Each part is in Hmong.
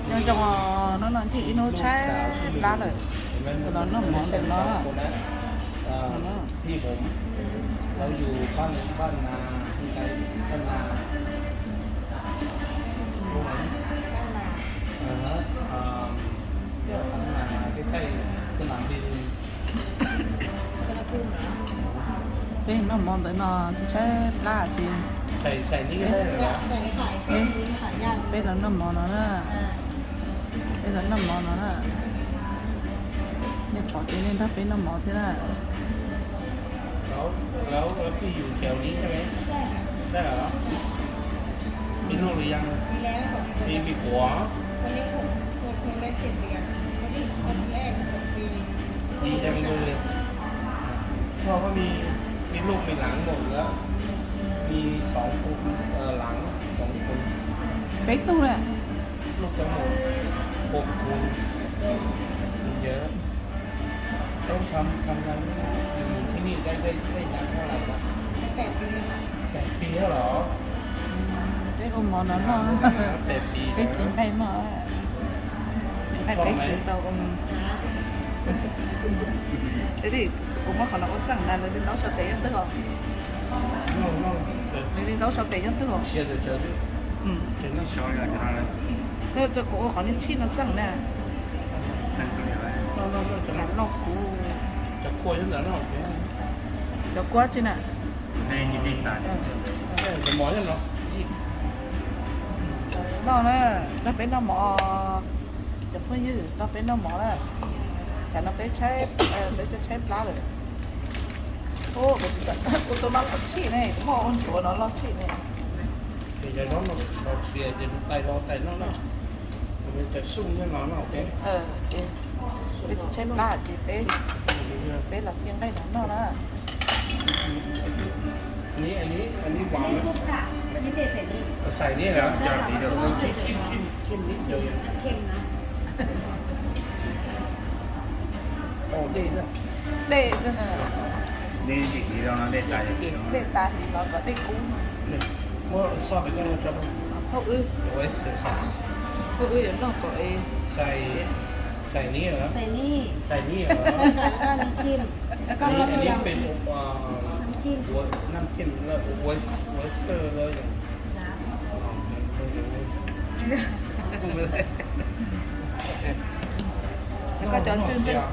Nyob zoo, hnub no ntshe ib hnub tshaib plab lawm, los noj mov ntawm no. ที่ผม เราอยู่บ้านบ้านนาบ้านนา บ้านนา อ่าฮะ อ่า เที่ยวบ้านนาใกล้ๆสนามบิน Peb noj mov ntawm no tshaib plab tiag. Peb los noj mov no na. Peb los noj mov no na. Nej pom ces nej nrog peb noj mov thiab na. แล้วแล้วแล้วพี่อยู่แถวนี้ใช่ไหม ใช่ค่ะ ใช่เหรอ มีลูกหรือยัง มีแล้วสองคน มีกี่ขวบ คนเล็กหกขวบ คนเล็กเจ็ดเดือน คนที่คนแรกสิบหกปี ดีจังเลย พ่อก็มีมีลูกมีหลานหมดแล้ว มีสองคนเอ่อหลานสองคน Peb tug na. ลูกทั้งหมดหกคน เยอะ ต้องทำทำงานอยู่ที่นี่ได้ได้ได้นานเท่าไหร่ละ แปดปีค่ะ แปดปีแล้วเหรอ Peb ua mov no noj, peb txiv nqaij noj, txiv nqaij peb tsis tau ua. Kuv muab qhov no ua txeej na, nws li ntaub sau tes nyob twg os? Nws li ntaub sau tes nyob twg os? Kuv ua qhov niag tshij no txeej na. Cov lauj kuv, cov kuab tsi na. Noj na, nrog peb noj mov, cov phooj ywg, nrog peb noj mov na. Tsam no peb tshaib, peb tshaib plab lawm. Kuv tus no loj tshij ne, kuv muab ua ntsuav no loj tshij ne. Ces yog zaub no sov txhia ces mus tais los tais noj na. Mus tais xub nyob no no. Peb tsis tshaib plab ces peb, peb los cia nqaij no noj na. อันนี้อันนี้อันนี้หวาน อันนี้ซุปค่ะ อันนี้เทใส่นี่ ใส่นี่เหรอ ใช่ค่ะ มันต้องใส่ จิ้มจิ้มจิ้มนิดเดียวเอง น้ำเค็มนะ โอ้เด้งนะ Dej, dej tas hiv no kom dej kub. Muab sauce pem coj rau. Phauj wb, phauj wb yuav noj kom es ใส่นี่เหรอ ใส่นี่ ใส่นี่เหรอ ใช่ค่ะ แล้วก็อันนี้จิ้ม แล้วก็ อันนี้ อันนี้เป็น น้ำจิ้ม อ่า น้ำจิ้ม น้ำจิ้มแล้ว oyster oyster แล้วอย่าง น้ำ อ๋อ ไม่รู้ ไม่รู้ Koj cov ntswg ntswg.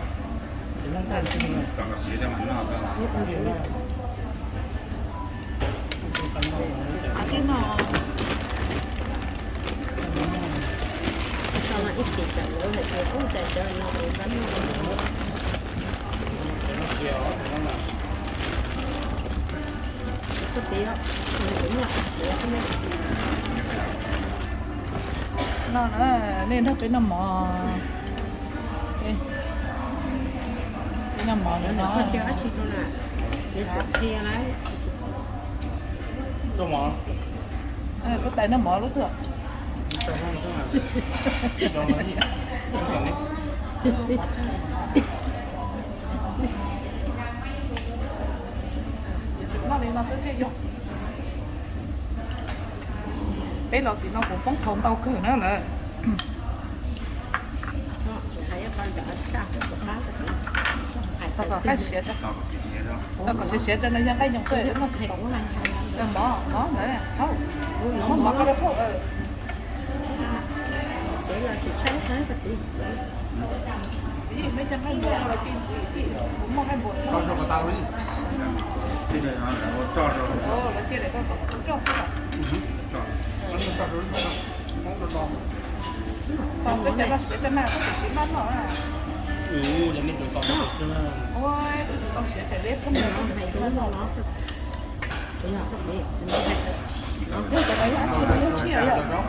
Tsis no. Koj txiv, no na, nej nrog peb noj mov. Peb noj mov no. Koj tais noj mov lub twg? Noj li no xwb thiaj yog. Peb los tim no kuv poob thaum ntau kawg na lawm. Tau kom siav, tau kom siav, siav rau no yog nqaij nyoos xwb, noj tsis tau. Mov, mov ntawd, muab mov ko rau phauj. Peb los tsis tshaib plab koj txiv. Ib, meb cov nqaij npua no los cia ntxiv, kuv muaj nqaij npua no. Lawv cia lawm koj kom kuv roj xwb. Tau peb cov no siav cov na, koj tsis siav maj noj na. Ua, kuv tsis tau siav cov deb phooj ywg, koj tsis siav maj noj. Yog, koj txiv. Yog cov no yog dab tsi, yog tshiab yog?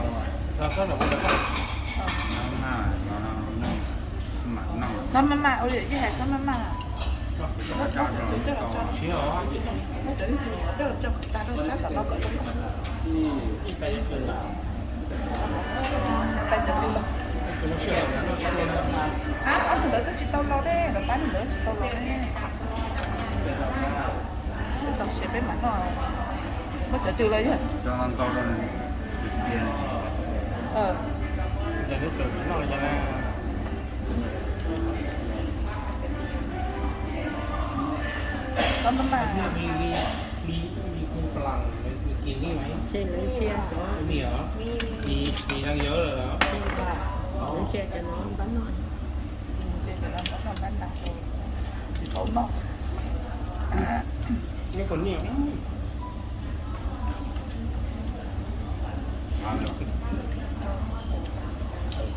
Txhob maj maj, ua li yeej hais txhob maj maj. Muab cov ib tug mov dawj tso kom tag, rau sab tom no kom zoo nkauj. Tais tus twg los? Ab, ob tug ntawd twb tsis tau los ne, lawv pab ntawd tsis tau los ne. Tau siav peb mam noj. Muab cov twg los yog? Neb tseem tsis noj li cas na? Có mắm, mì, mì, mì, mì cu Phlang, mì, mì Kiền Liên này. Mì hả? Mì, mì đang nhớ rồi đó. Ntsia cov no npab noj. Tsis tau noj. Nó còn nhiều lắm.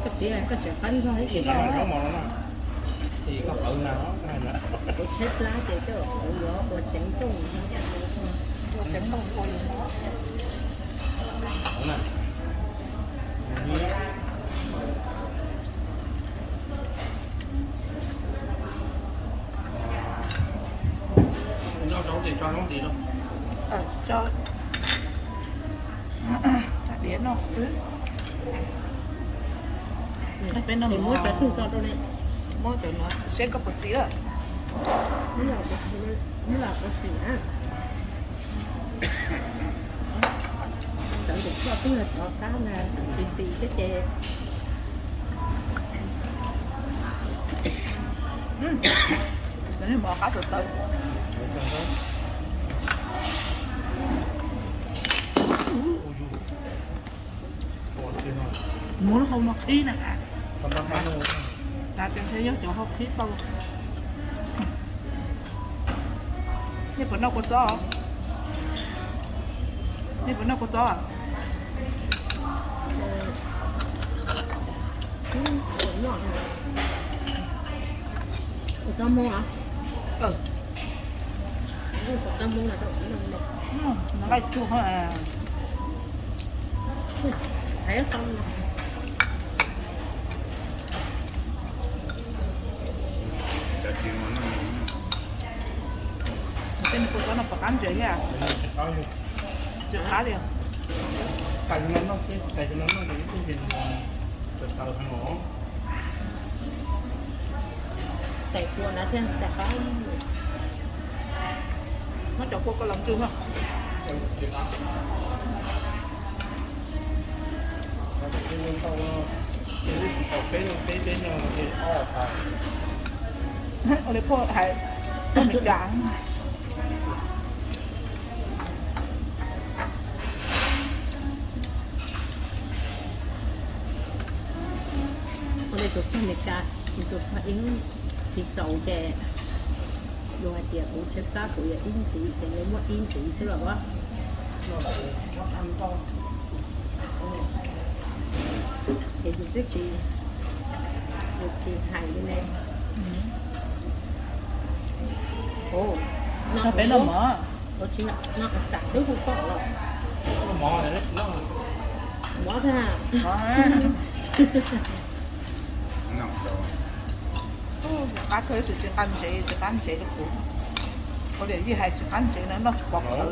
Koj txiv, koj tseem qab ntxog ib Thì tsis no tau. Nó màu nó nè. Thì có phở nào nó hay nữa. Kuv tshaib plab ces coj kuv yuav ua ceev nrooj. Ua ceev nrooj ua li no. Ủa nè. Noj rau ces cho rau tid lawm. Cho đĩa noj xwb. Peb no muab cov twg tso rau ne. Muab cov no seb koj puas xis lawm. Neb los puas xis na? Cov ntawm koj twb yog cov qab na, tsis xis thiab ces. Cov niag mov qab tawv tawv. Muab lub hau no qhib na. Xav tias ntshe yog cov hau qhib tau. Nej puas noj kua txob? Nej puas noj kua txob? Kua txob Hmoob a? Kua txob Hmoob no nqaij tsuag. Tej no kua txob no puas qab ntsev thiab? Tsis qab li. Tais no noj, tais no noj ces ib tug ces nws taws heev os. Tais kua no thiaj tais qab. Muab cov kua koj los ntsw na. Ua li phuaj hais Amelikas. Ua li tus pog Amelikas, tus pog ib txiv txaus ces luag hais tias kuv tshaib plab kuv yuav ib ntxiv ces yuav muab ib ntxiv xwb los as. Ces yus twb tsis, yus tsis hais li ne. Peb noj mov. Ua tsis noj, tsam twb hu pom los. Mov thiab. Qab kawg, tsis nqa ntsev, tsis qab ntsev rau kuv. Ua li yij hais tsis qab ntsev no noj tsis pom qhawv.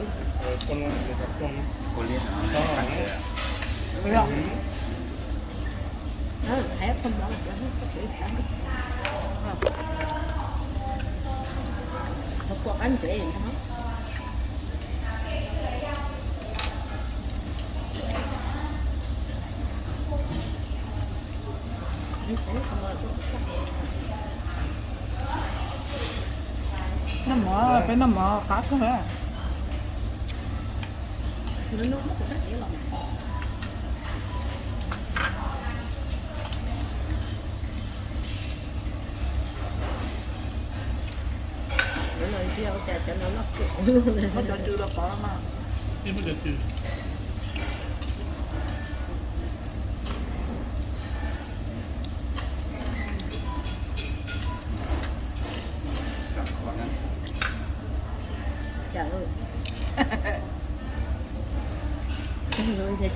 Noj mov, peb noj mov qab kawg. Muab cov ntws los pov mas.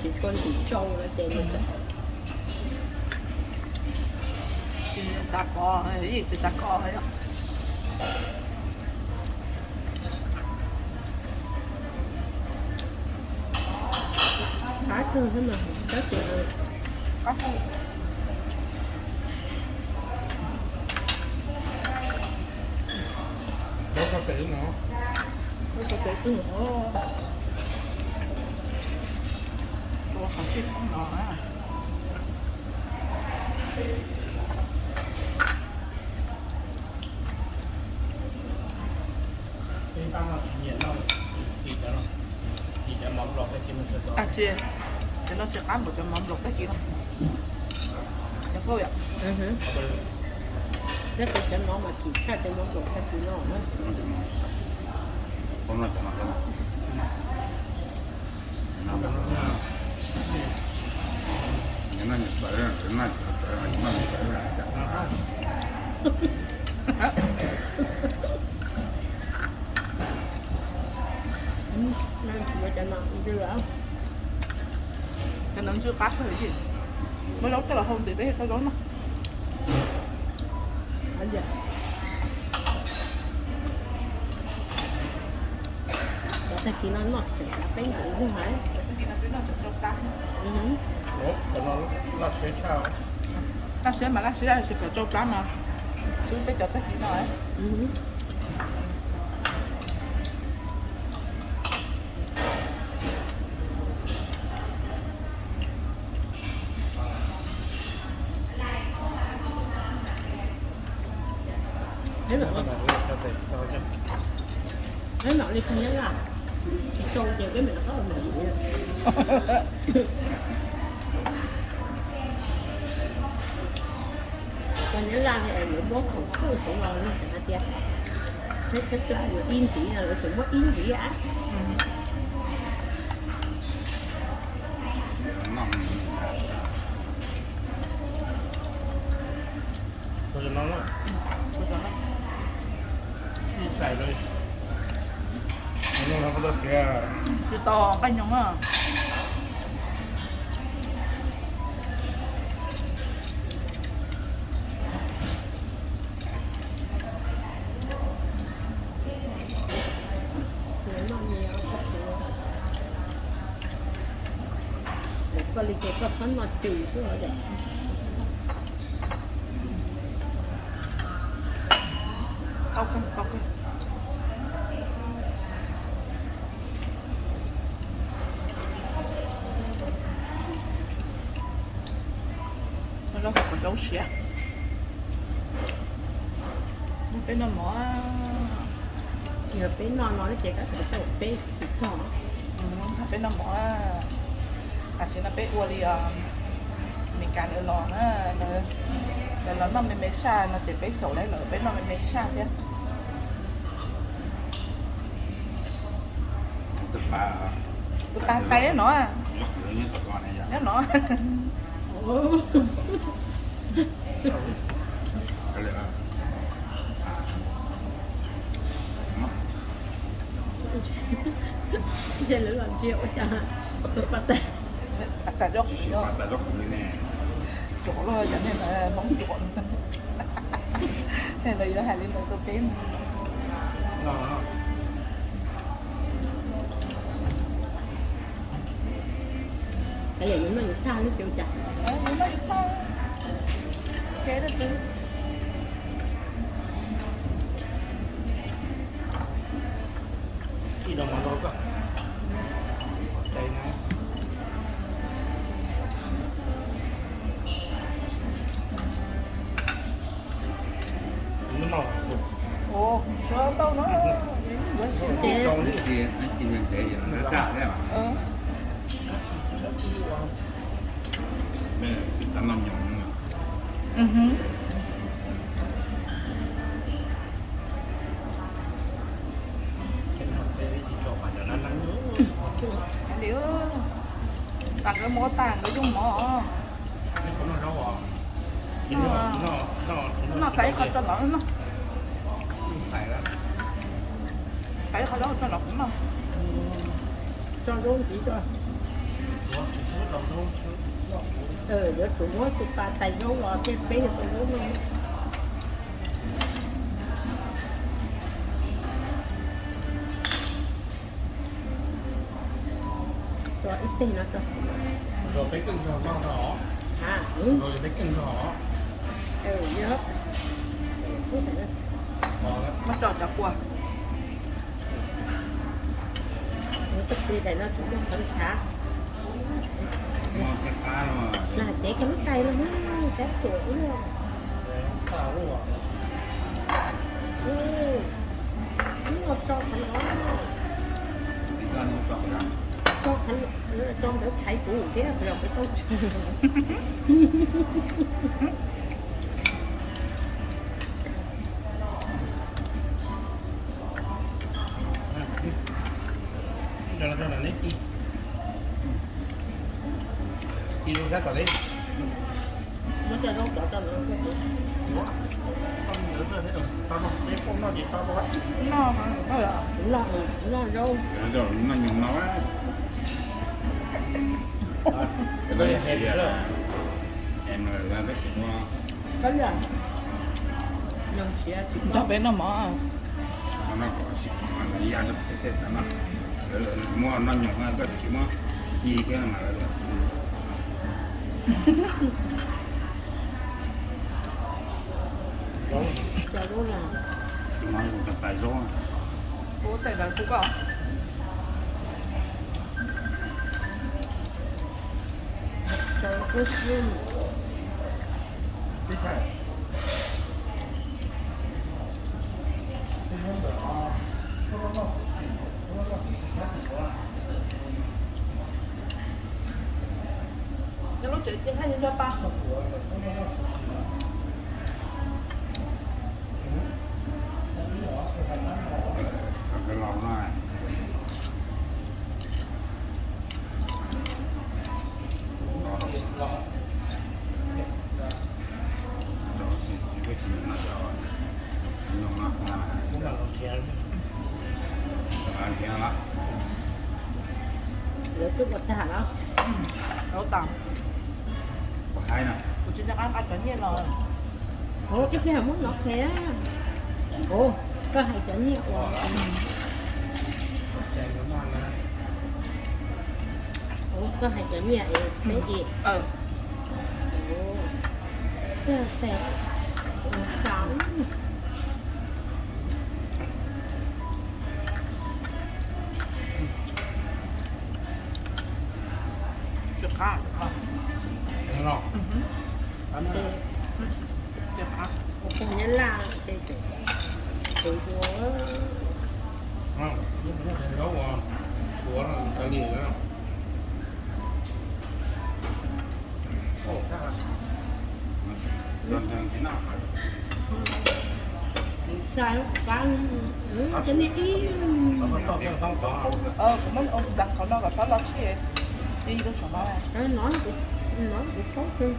Tsis tshua ntim tsau no ces tsis tas kov, tsis tas kov. Qab kawg thiab mas, qab kawg. Muab tso tes no. Muab tso tes twg no. Tua qhov sib qoob no na. Tsis, cov no tsis qab npaum cov mov nplaum tag kis no. Cov phauj yom. Nyob cov no mas kim tshaj cov mov nplaum tag kis no na. Cov no ntsw qab kawg li. Muab zaub coj los hau ntim peb thiaj tau zaub no. Cov tag kis no noj tseem kav peb nkaus lub hais. Laj siab mas laj siab tsis kam tsau plab mas xwb peb cov tag kis no. Peb mam li kho nyab laj, tsis tsau ces peb mam rov qab los mam li. Kho nyab laj lawv muab khoom xwj heev los lawv hais tias tsheb tsheb yuav ib ntxiv no lawv tseem muab ib ntxiv a. Tsis tau nqaij nyoos na. Koj li ces koj txhob noj cws xwb os yom. Los kom zaub siav. Peb noj mov, yog peb noj no ces koj tau peb tsis txog. Peb noj mov, tam sim no peb ua li Meskas lawv los na, lawv los noj me me saj no ces peb xyaum lawv los peb noj me me saj thiab. Tus pas tais no, nyob no. Ntshe lawv los ntsia ua cas tus pas tais. Tsuam luaj cov niag Hmoob tsuam, lawv yuav hais li ntawd rau peb. Kav liam yus noj yus tag lub ces ua cas. Yus noj yus tag, ces twb. Ib no mov rau koj. Cais na. Ua, tau no. Li, tas nkawd mus ua tas nkawd yooj mov. Noj tas ib qho tso nov no. Tas ib qho zaub tso nov kuv noj. Tso zaub ntxiv tso. Yuav tsum muab tus pas tais zaub los thiab peb yuav tau zaub noj. Tso ib teg no tso. Peb keej zog noj no. Peb keej zog. Muab tso cov kua. Koj txiv daim no tsis muaj qhov ntshav. Lag cev koj lub tais los, cab ruam ib lub. Ib no tso qhov no. Tso ntawd thaiv kuv thiab los peb tau. Ci rau sab tom teb. Muab cov zaub cov rau ntawd. Noj, noj zaub. Noj nyoos no. Nrog peb noj mov. Muab noj nyoos no koj tsis muab ci thiab no mas lawv. Tais zaub. Nyob lub tsev cia haj nyob nrog pa. Lawv twb ua tag los? Ua tag. Kuv tsis nco qab nqa cov nyiaj los. Ua ib pliag muab nov qhia. Ua, koj hais cov nyiaj ua. Ua, koj hais cov nyiaj es peb i. Nyab laj ces tus ua. Zaub ua suav no, kav liam. Kuv muab ntawm qhov no kom txhob los sib, ci rau saum no. Nov kuv txhob.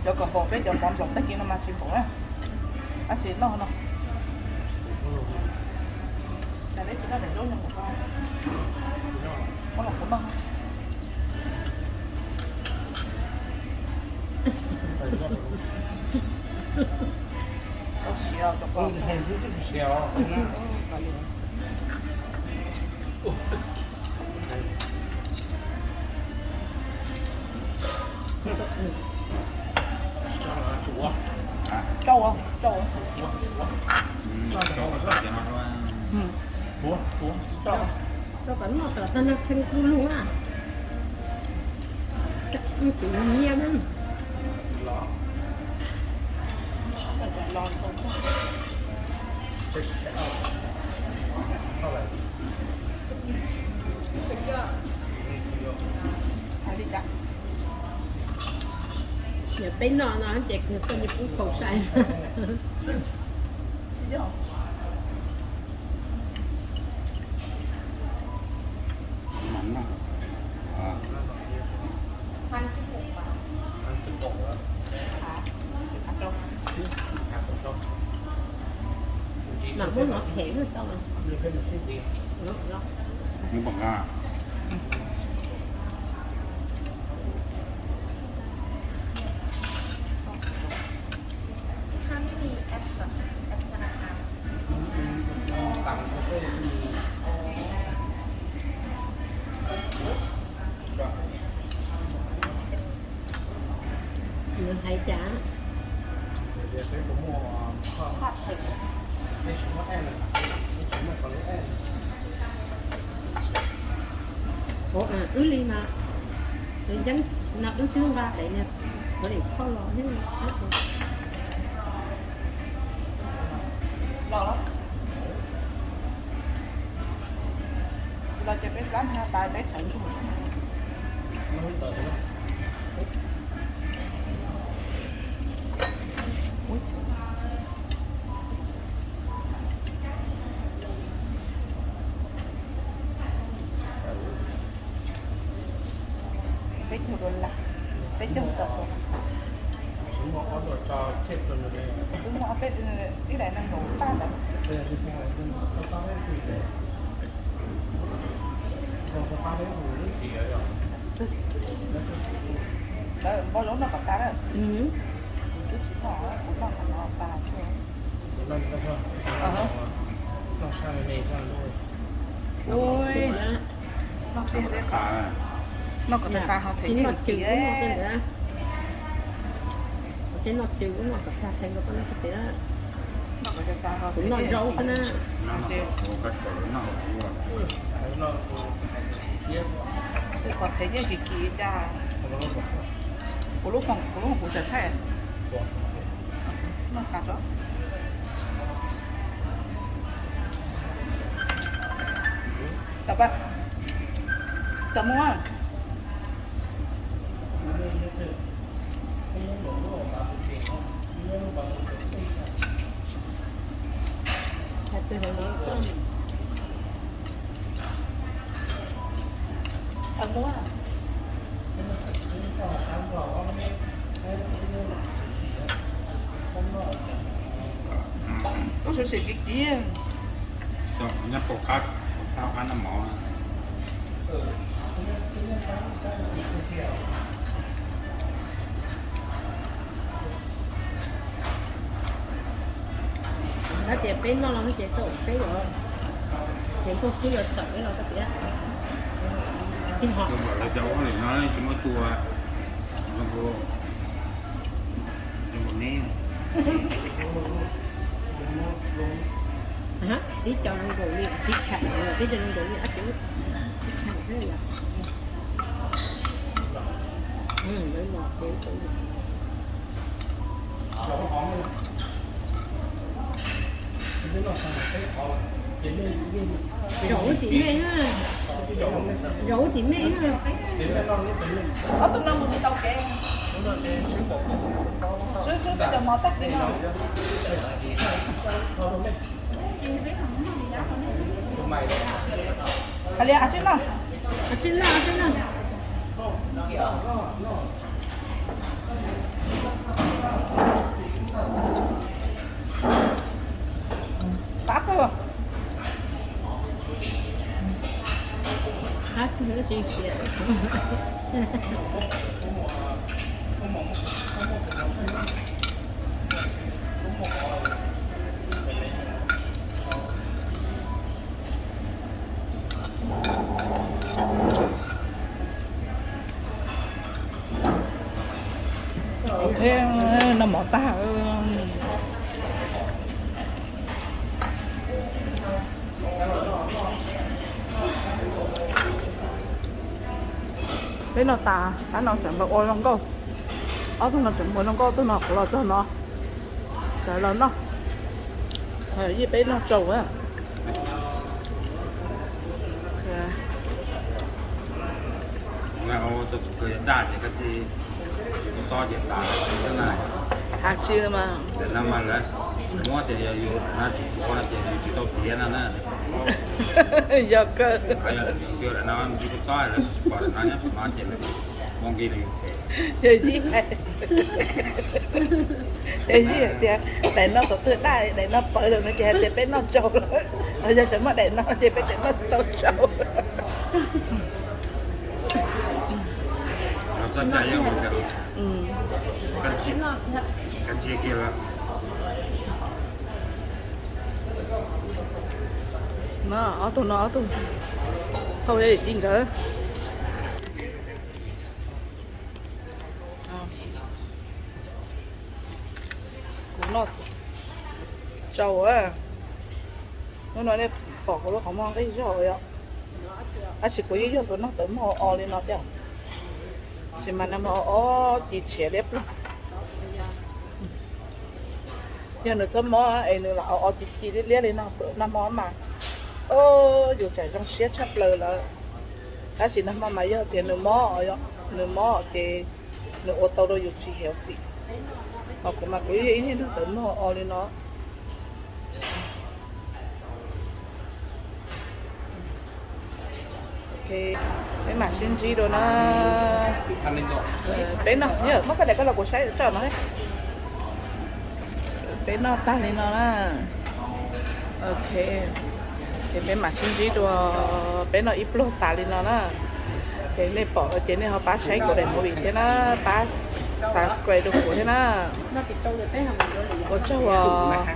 Cov kom npaum peb cov mov nplaum tag kis no mas tsis npaum na. Tab sis noj no. Cas neb tsis noj daim zaub no, muab los kuv noj. Tau siav os. Tsau, tsau. Rau kom noj kom tag nrho kheej kuj lug na. Tus nyiam na. Yog peb noj no ces kawg koj nyias pub kaus sai. Mas muab nov them tau. Nws hais cas? Ua, wb li mas, nws nceeb no wb twb nqa daim niag, ua daim phauj los thiab. Los lawm. Los ces peb plab hnab tas peb txhawv ntsug. Peb caug dollar, peb caug dollar. Twb muaj ob peb, ib daim nees nkaum paj ntawd. Lawv npau zaub noj kom tas na. Kuv twb tsis noj, kuv noj qhov no tas xwb. Ua, noj tiag, noj kom tas tas ho them nyiaj kiag. Noj kom tas tas ho them nyiaj kiag. Kuv noj zaub xwb na. Qhov them nyiaj kim kim cas. Kuv lub, kuv lub kuv tseem thaij. Noj tas tso. Tau pa, tau muab. Ub, suav tseem kiv kiv. Nyob pau qab, pau qab noj mov. Hais tias peb noj los ces tau peb los, ces nkauj xwb yuav tawm peb los koj tias. Lawv cov ua lwm no tsis muab tua, zoo nkaus neb. Tib co zoo nkaus li tib chaim, tib co zoo nkaus li ab tsi, tib chaim xwb yom. Zaum ub tim mej na, zaum ub tim mej na. Ob tug no mus tsis tau kev. Swb swb peb cov mov tag kis no. Hais li, hais li no. Qab kawg. Qab kawg tsis siav. Thiab noj mov tag. Peb noj tas, qab no tseem npawg ua zoo nkauj. Ob tug no tseem ua zoo nkauj, tug no kuv los txog no. Sawv los noj. Yeej peb noj tsau. Has tsi mas. Muab tias yog yus hnav tsis tsuav ces yus tsis tau tiav no na. Yog kawg. Yog no tsis tau txob lawv tsis pom no nyob saum no ces lawv muab nqi li. Yog yij, yog yij hais tias daim no thaum twg daj, daim no pawv lawm no ces hais tias peb noj tsau lawm. Yog tseem muaj daim no ces peb tseem noj tau tsau. Ob tug no ob tug thauj yam ci nkawd. Kuv noj tsau. Hnub no nej pom kuv lub qhov muag nqaij zog yom. Tab sis kuv yeej yog tus noj tawv muag o li no thiab. Tab sis mas nag hmo ob ci tshiav liab ploog. Yog nws txhob mob es nws lam o o ci ci liab liab li no, nag hmo mas Yus tsam zoo siab tshaj plaws lawm. Tab sis nag hmo mas yog tias nws mob, nws mob ces nws ua tau rau yus tsis healthy. Ho kuv mas kuv yog ib niag neeg tawv mog o li no. Peb mam sib ntsib dua na. Peb noj, muab koj daim koj los kuv saib tso no. Peb noj tag li no na. Ok, ces peb mam sib ntsib dua. Peb noj ib pluag tas li no na. Ces nej pom ces nej ho pab saib kuv daim movie thiab na, pab subscribe rau kuv thiab na. Ua tsaug os.